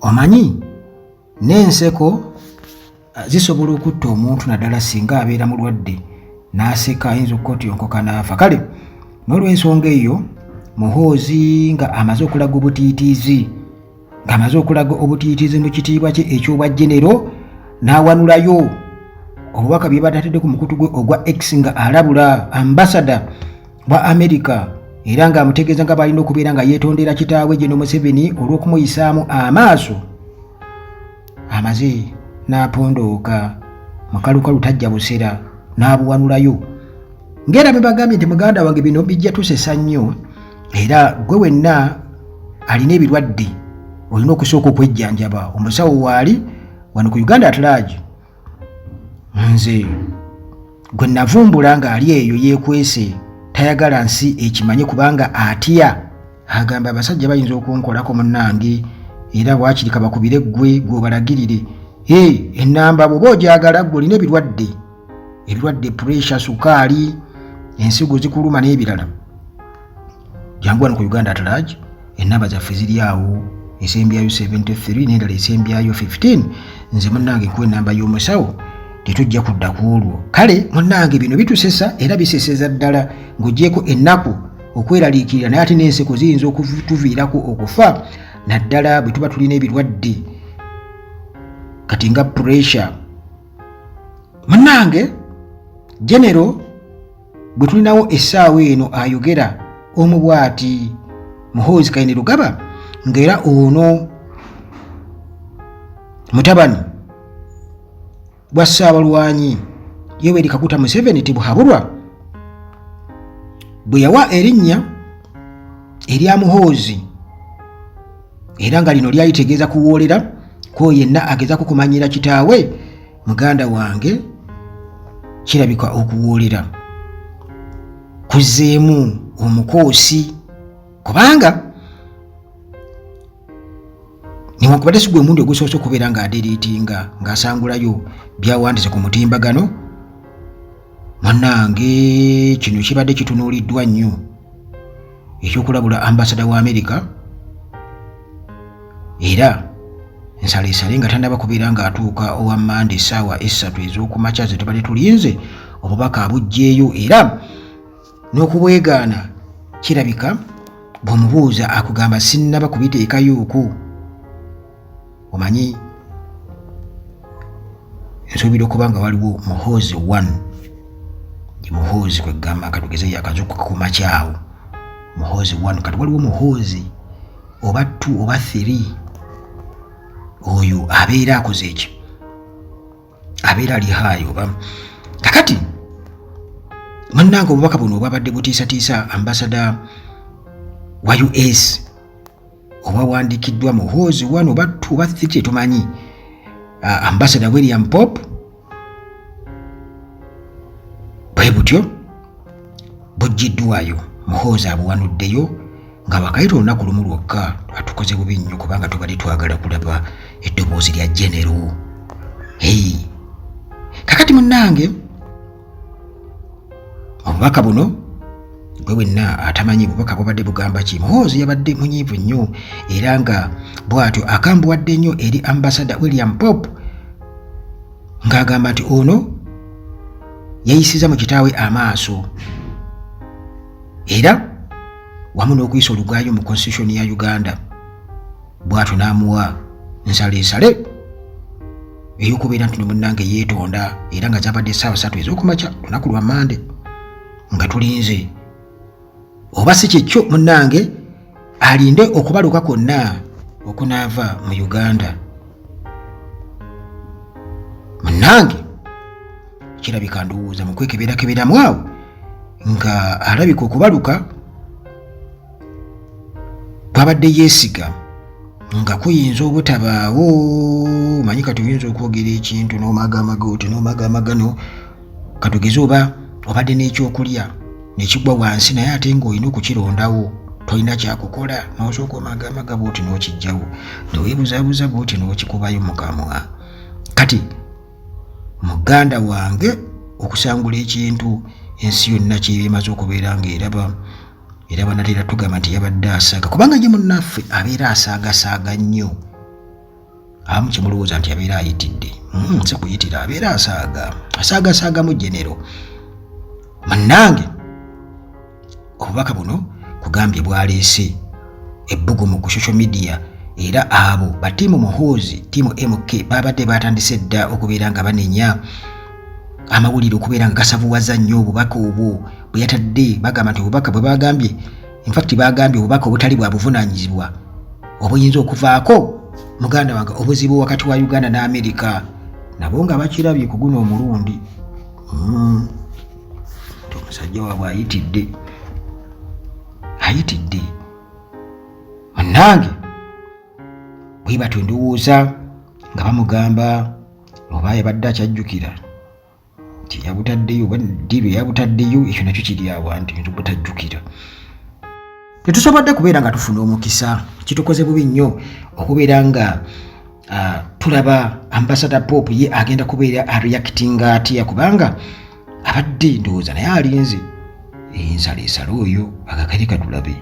Omanyi n'enseko zisobola okutta omuntu, naddala singa abeera mulwadde n'aseka, ayinza okukotyonkoka n'afa. Kale n'olw'ensonga eyo, Muhoozi nga amaze okulaga obutiitiizi, ng'amaze okulaga obutiitiizi mu kitiibwa kye eky'obwa genero, n'awanulayo obubaka bye batatedde ku mukutu gwe ogwa X nga alabula ambasada wa Amerika era ng'amutegeeza nga balina okubeera nga yeetondera kitaawe Geno Museveni olw'okumuyisaamu amaaso. Amaze n'apondooka mukalukalu tajja busera n'abuwanulayo, ng'era bwe bagambye nti muganda wange bino bijja tusesa nnyo, era gwe wenna alina ebirwadde olina okusooka okwejjanjaba. Omusawo waali wano ku Uganda at large, nze gwe navumbula ng'ali eyo yeekwese, tayagala nsi ekimanye kubanga atya, agamba abasajja bayinza okunkolako munnange, era bwakiri kabakubire ggwe gweobalagirire. Ennamba bw'oba ogyagala, ggwe olina ebirwadde, ebirwadde puresha, sukaali, ensigo zikuluma n'ebirala, jangu wano ku Uganda at large. Ennamba zaffe ziri awo, esembyayo 73 n'endala esembyayo 15. Nze munnange nkuwa ennamba y'omusawo, tetujja kudda ku olwo. Kale munnange bino bitusesa era biseseza ddala, ng'ogyeko ennaku, okweraliikirira, naye ate n'enseko ziyinza okutuviirako okufa, naddala bwe tuba tulina ebirwadde kati nga puresha. Munnange genero bwe tulinawo essaawa eno ayogera omu bw'ati, Muhoozi Kainerugaba, ng'era ono mutabani bwa Ssaabalwanyi Yoweri Kaguta Museveni Tibuhaburwa, bwe yawa erinnya erya Muhoozi, era nga lino lyalitegeeza kuwoolera kwo yenna agezaako kumanyira kitaawe. Muganda wange, kirabika okuwoolera kuzzeemu omukoosi, kubanga newankubadde si gwe omundi ogusoose okubeera ng'aderiitinga ng'asangulayo byawandise ku mutimbagano. Munnange, kino kibadde kitunuuliddwa nnyo, ekyokulabula ambasada wa Amerika, era nsaleesale nga tannaba kubeera ng'atuuka owa Mande essaawa 3 ez'okumakya ze tubadde tulinze obubaka abuggyeeyo era n'okubwegaana. Kirabika bw'omubuuza akugamba sinnaba kubiteekayooko. Omanyi nsuubira okuba nga waliwo Muhoozi 1 ye Muhoozi, kwegamba katugeze yakazuukuka ku makyawo, Muhoozi 1. Kati waliwo Muhoozi oba 2 oba 3, oyo abeera akoze eki, abeera ali haayi oba. Kakati munnange, obubaka buno obwabadde butiisatiisa ambasada wa US, obwawandiikiddwa Muhoozi 1 oba 2 oba 3 kyetumanyi, ambasada William Pope, bwe butyo buggiddwayo, Muhoozi abuwanuddeyo nga wakayita olunaku lumu lwokka. Atukoze bubi nnyo kubanga tubadde twagala kulaba eddoboozi lya genero. Hey. Kakati munnange, obubaka buno gwe wenna atamanyi bubaka bubadde bugamba ki, Muhoozi yabadde munyiivu nnyo era nga bw'atyo akambuwadde nnyo eri ambasada William Pope, ng'agamba nti ono yayisiza mu kitaawe amaaso era wamu n'okuyisa olugaayo mu constitution ya Uganda, bw'atyo n'amuwa nsaleesale ey'okubeera nti nomunnange yeetonda, era nga zabadde essaawa 3 ez'okumakya lunaku lwa Mande nga tulinze. Oba si kyekyo, munnange, alinde okubaluka kwonna okunaava mu Uganda. Munnange, kirabika ndowooza mu kwekeberakeberamu awo nga alabika okubaluka kwabadde yeesiga nga kuyinza obutabaawo. Manyi kati oyinza okwogera ekintu n'omagamaga oti n'omagamaga no katugeze oba obadde n'ekyokulya nekigwa wansi, naye ate ng'olina okukirondawo, tolina kyakukola, n'osooka omagamaga bwoti n'okijjawo, neweebuzaabuza bwoti n'okikubayo mukamwa. Kati muganda wange, okusangula ekintu ensi yonna kyeba emaze okubeera ng'eraba, era banatera tugamba nti yabadde asaaga, kubanga ye munnaffe abeera asaagasaaga nnyo. Abamu kyemulowooza nti abeera ayitidde, si kuyitira, abeera asaaga, asaagasaagamu genero. Munnange, obubaka buno kugambye bwaleese ebbugumu ku social media, era abo ba team Muhoozi, team MK, babadde batandise dda okubeera nga banenya amawulire okubeera nga gasavuwaza nnyo obubaka obwo bwe yatadde. Bagamba nti obubaka bwe bagambye, infact bagambye obubaka obutali bwa buvunaanyizibwa obuyinza okuvaako, muganda wange, obuzibu wakati wa Uganda ne Amerika. Nabo nga bakirabye ku guno omulundi, Omusajja waabwe ayitidde, ayitidde. Munnange, bwe batyo ndowooza nga bamugamba oba yabadde akyajjukira nti yabutaddeyo oba ddi lwe yabutaddeyo, ekyo nakyo kiri awo nti nti butajjukira. Tetusobodde kubeera nga tufuna omukisa, kitukoze bubi nnyo okubeera nga tulaba Ambassador Pope ye agenda kubeera areactinga atya, kubanga abadde ndowooza naye alinze ensala oyo agakali katulabe.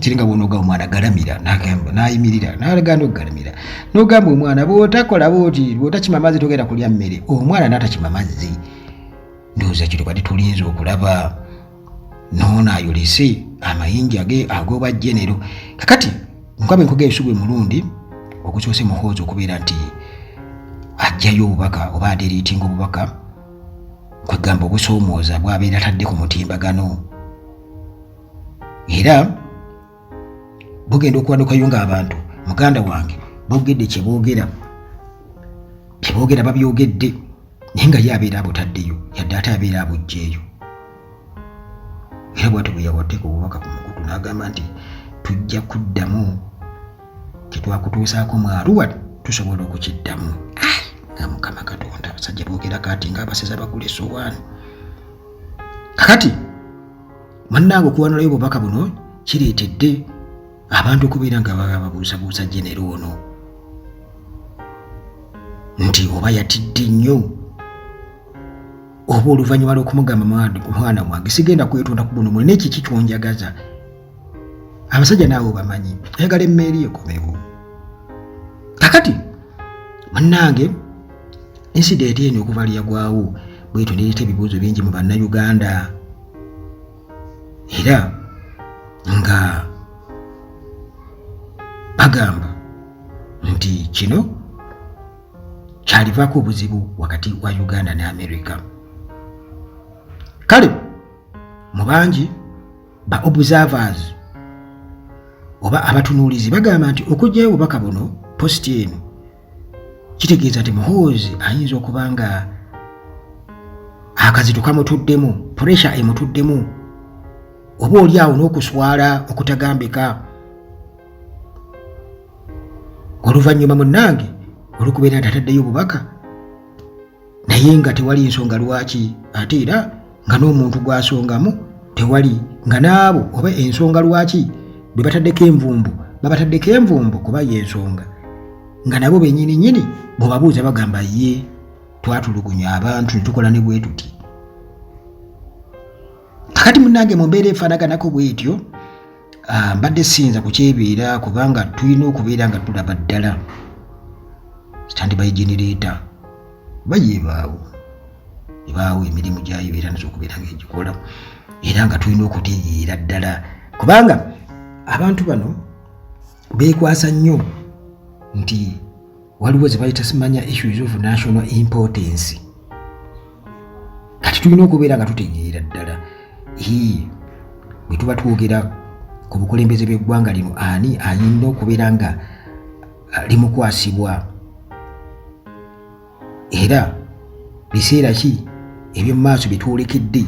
Kiringa bwonoga omwana galamira, nagamba nayimirira, naganda okugalamira, nogamba omwana bwotakola bwoti, bwotakima amazzi togenda kulya mmere, omwana natakima mazzi. Ndowooza kino badde tulinze okulaba noono ayolese amayinja ge ag'obwa genero. Kakati nkwaba enkoga ebisugu mulundi ogusoose Muhoozi okubeera nti ajjayo obubaka oba adeletinga obubaka, kwegamba obusoomooza bwabeera atadde ku mutimbagano, era bugenda okuwanukayo ng'abantu, muganda wange, boogedde kyeboogera, kyeboogera babyogedde, naye nga ye abeera abutaddeyo yadde ate abeera abuggyeeyo. Era bwatyo bwe yawateeka obubaka ku mukutu n'agamba nti tujja kuddamu kyetwakutuusaako mu Arua, tusobola okukiddamu. Nga Mukama Katonda, abasajja boogera kati ng'abaseza bagula essowaani. Kakati munnange, okuwanulayo obubaka buno kireetedde abantu okubeera nga baba babuusabuusa genero ono nti oba yatidde nnyo, oba oluvannyuma lw'okumugamba mwana wange sigenda kwetonda ku buno mwe nekiki kyonjagaza. Abasajja naawe obamanyi, ayagala emmeeri ekomewo. Kakati munnange, incident eno okuva lyagwawo bwetyo nereeta ebibuuzo bingi mu Bannayuganda, era nga bagamba nti kino kyalivaako obuzibu wakati wa Uganda ne America. Kale mu bangi ba observers oba abatunuulizi bagamba nti okuggyayo obubaka buno, post eno, kitegeeza nti Muhoozi ayinza okuba nga akazito kamutuddemu, pressure emutuddemu, oba oli awo n'okuswala okutagambika oluvannyuma, munnange, olwokubeera nti ataddeyo obubaka naye nga tewali nsonga lwaki, ate era nga n'omuntu gw'asongamu tewali, nga n'abo oba ensonga lwaki bwe bataddeko envumbo, babataddeko envumbo kuba y'ensonga, nga nabo bennyini nnyini bw'obabuuza bagamba ye twatulugunya abantu ne tukola ne bwe tuti. Kakati munnange, mu mbeera efaanaganako bwetyo, mbadde siyinza kukyebeera, kubanga tulina okubeera nga tulaba ddala standby generator oba yebaawo, ebaawo emirimu gyayo ebeera nazo okubeera nga egikola, era nga tulina okutegeera ddala, kubanga abantu bano beekwasa nnyo nti waliwo ze bayita simanya issues of national importance. Kati tulina okubeera nga tutegeera ddala bwe tuba twogera ku bukulembeze bw'eggwanga lino, ani ayina okubeera nga limukwasibwa, era biseera ki eby'omu maaso bye twolekedde.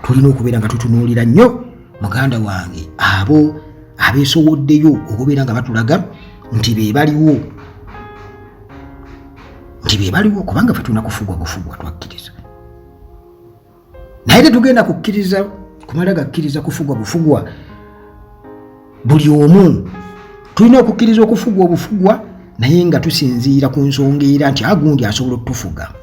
Tulina okubeera nga tutunuulira nnyo, muganda wange, abo abeesowoddeyo okubeera nga batulaga nti be baliwo, nti be baliwo, kubanga ffe tulina kufugwa bufugwa, twakkiriza, naye tetugenda kukkiriza kumala gakkiriza kufugwa bufugwa buli omu. Tulina okukkiriza okufugwa obufugwa, naye nga tusinziira ku nsonga era nti agundi asobola okutufuga.